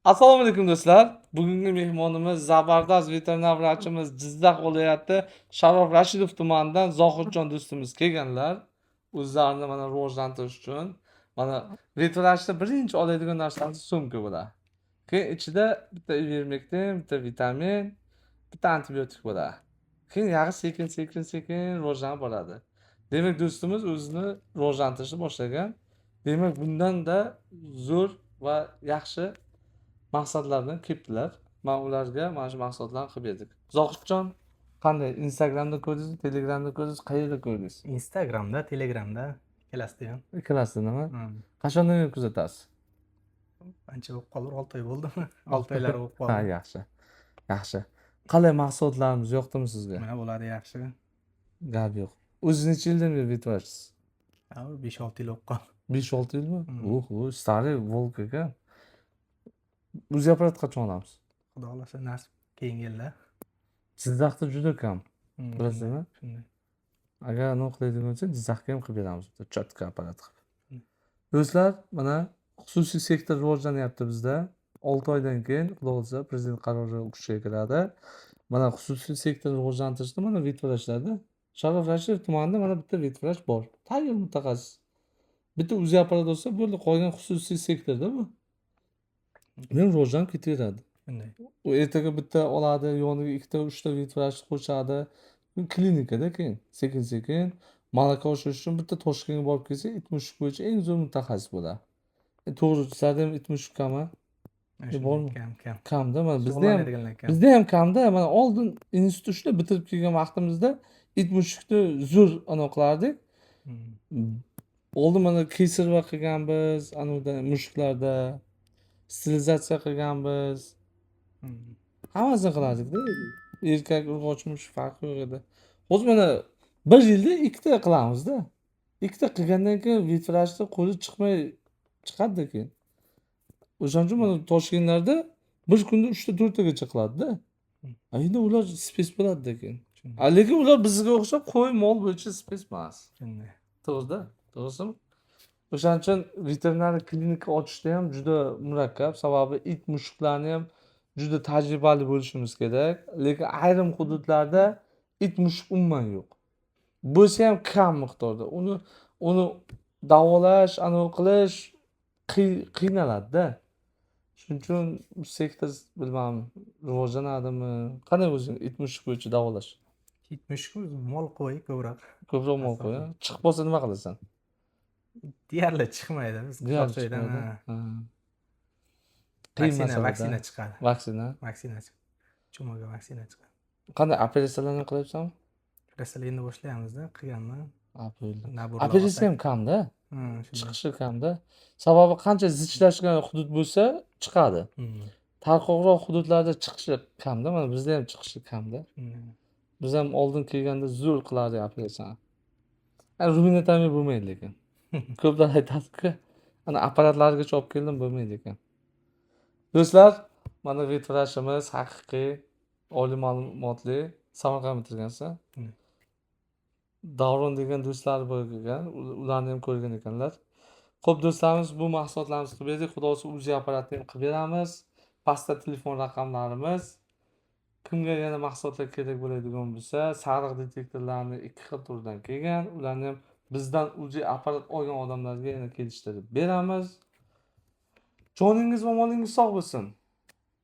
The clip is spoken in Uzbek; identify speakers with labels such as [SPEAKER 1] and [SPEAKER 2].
[SPEAKER 1] Assalomu alaykum, do'stlar. Bugungi mehmonimiz zabardast veterinar vrachimiz, Jizzax viloyati Sharof Rashidov tumanidan Zohidjon do'stimiz kelganlar. O'zlarini mana rivojlantirish uchun mana vetvrachda birinchi oladigan narsamiz sumka bo'ladi. Keyin ichida bitta ivermektin, bitta vitamin, bitta antibiotik bo'ladi. Keyin yog'i sekin sekin sekin rivojlanib boradi. Demak, do'stimiz o'zini rivojlantirishni boshlagan. Demak, bundanda zo'r va yaxshi maqsadlar bilan kelibdilar. Man ularga mana shu mahsulotlarni qilib berdik. Zohidjon, qanday, Instagramda ko'rdingizmi, Telegramda ko'rdingiz, qayerda ko'rdingiz?
[SPEAKER 2] Instagramda, Telegramda, ikkalasida ham.
[SPEAKER 1] Ikkalasida nima? Qachondan beri kuzatasiz?
[SPEAKER 2] Ancha bo'lib qoldi, 6 oy bo'ldimi? 6 oylar bo'lib qoldi.
[SPEAKER 1] Yaxshi. Yaxshi. Qalay, mahsulotlarimiz yoqdimi sizga?
[SPEAKER 2] Mana bo'ladi, yaxshi.
[SPEAKER 1] Gap yo'q. O'zingiz necha yildan beri vetvrachsiz?
[SPEAKER 2] Ha, 5-6 yil bo'lib qoldi.
[SPEAKER 1] 5-6 yilmi?
[SPEAKER 2] Hmm.
[SPEAKER 1] Oho, старый волк ekan. УЗИ apparat qachon olamiz?
[SPEAKER 2] Xudo xohlasa, nasib, keyingi yilda.
[SPEAKER 1] Jizzaxda juda kam. Bilasizmi?
[SPEAKER 2] Shunday.
[SPEAKER 1] Agar anavi qiladigan bo'lsa, Jizzaxga ham qilib beramiz bitta чётко apparat qilib. Do'stlar, mana xususiy sektor rivojlanyapti bizda. 6 oydan keyin, Xudo xohlasa, prezident qarori kuchga kiradi. Mana xususiy sektorni rivojlantirishda mana vetvrachlarda Sharof Rashidov tumanida mana bitta vetvrach bor. Tayyor mutaxassis. Bitta УЗИ apparat olsa bo'ldi, qolgan xususiy sektorda bu. Men rivojlanib ketaveradi.
[SPEAKER 2] Shunday.
[SPEAKER 1] U ertaga bitta oladi, yoniga ikkita, uchta vetvrach qo'shadi. Klinikada keyin sekin-sekin malaka oshirish uchun bitta Toshkentga borib kelsa, it mushuk bo'yicha eng zo'r mutaxassis bo'ladi. To'g'ri, sizlarda ham it mushuk kam a?
[SPEAKER 2] Shunday.
[SPEAKER 1] Bormi?
[SPEAKER 2] Kam, kam.
[SPEAKER 1] Kamda, mana bizda ham
[SPEAKER 2] Shug'ullanadiganlar kam.
[SPEAKER 1] Bizda ham kamda. Mana oldin institutda bitirib kelgan vaqtimizda it mushukni zo'r anavi qilardik. Oldin mana кесарево qilganmiz, anavida mushuklarda sterilizatsiya qilganmiz. Hammasini qilardikda. Erkak, urg'ochi mushuk farqi yo'q edi. Hozir mana bir yilda ikkita qilamizda. Ikkita qilgandan keyin vetvrachni qo'li chiqmay chiqadida keyin. O'shaning uchun mana Toshkentlarda bir kunda uchta, to'rttagacha qiladida. A endi ular спец bo'ladida keyin.
[SPEAKER 2] Shunday.
[SPEAKER 1] A lekin ular bizga o'xshab qo'y, mol bo'yicha спец emas.
[SPEAKER 2] Shunday.
[SPEAKER 1] To'g'rida, to'g'risimi? O'shaning uchun veterinar klinika ochishda ham juda murakkab. Sababi it, mushuklarni ham juda tajribali bo'lishimiz kerak. Lekin ayrim hududlarda it, mushuk umuman yo'q. Bo'lsa ham kam miqdorda. Uni davolash, anavi qilish qiynaladida. Shuning uchun bu sektor, bilmadim, rivojlanadimi? Qanday o'zing it, mushuk bo'yicha davolash?
[SPEAKER 2] It mushuk, mol, qo'y ko'proq.
[SPEAKER 1] Ko'proq mol, qo'y, a? Chiqib qolsa nima qilasan?
[SPEAKER 2] Deyarli chiqmaydi. Biz
[SPEAKER 1] Deyarli
[SPEAKER 2] qishloq joydan,
[SPEAKER 1] chiqmaydi.
[SPEAKER 2] ha.
[SPEAKER 1] Ha. Qiyin
[SPEAKER 2] Vaksina,
[SPEAKER 1] masalada.
[SPEAKER 2] vaksina chiqadi.
[SPEAKER 1] Vaksina.
[SPEAKER 2] Vaksina chiqadi. Чума ga vaksina chiqadi.
[SPEAKER 1] Qanday, operatsiyalarni qilyapsanmi?
[SPEAKER 2] Operatsiyalar endi boshlayapmizda, qilganman.
[SPEAKER 1] Ha, bo'ldi.
[SPEAKER 2] Набор lar
[SPEAKER 1] Operatsiya
[SPEAKER 2] olsak.
[SPEAKER 1] ham kamda.
[SPEAKER 2] Ha, shunday.
[SPEAKER 1] Chiqishi kamda. Sababi qancha zichlashgan hudud bo'lsa, chiqadi. Tarqoqroq hududlarda chiqishi kamda. Mana bizda ham chiqishi kamda.
[SPEAKER 2] Shunday.
[SPEAKER 1] Biz ham oldin kelganda zo'r qilardik operatsiyani. Ruminotomiya bo'lmaydi lekin. Ko'plar aytadi-ku, ana apparatlargacha olib keldim, bo'lmaydi ekan. Do'stlar, mana vetvrachimiz haqiqiy oliy ma'lumotli, Samarqand bitirgansan. Davron degan do'stlari bor ekan, ularni ham ko'rgan ekanlar. Xo'p, do'stlarimiz, bu mahsulotlarimizni qilib berdik. Xudo xohlasa, УЗИ apparatni ham qilib beramiz. Pastda telefon raqamlarimiz. Kimga yana mahsulotlar kerak bo'ladigan bo'lsa, sariq detektorlarni ikki xil turdan kelgan. Ularni ham bizdan УЗИ apparat olgan odamlarga yana kelishtirib beramiz. Joningiz va molingiz sog' bo'lsin.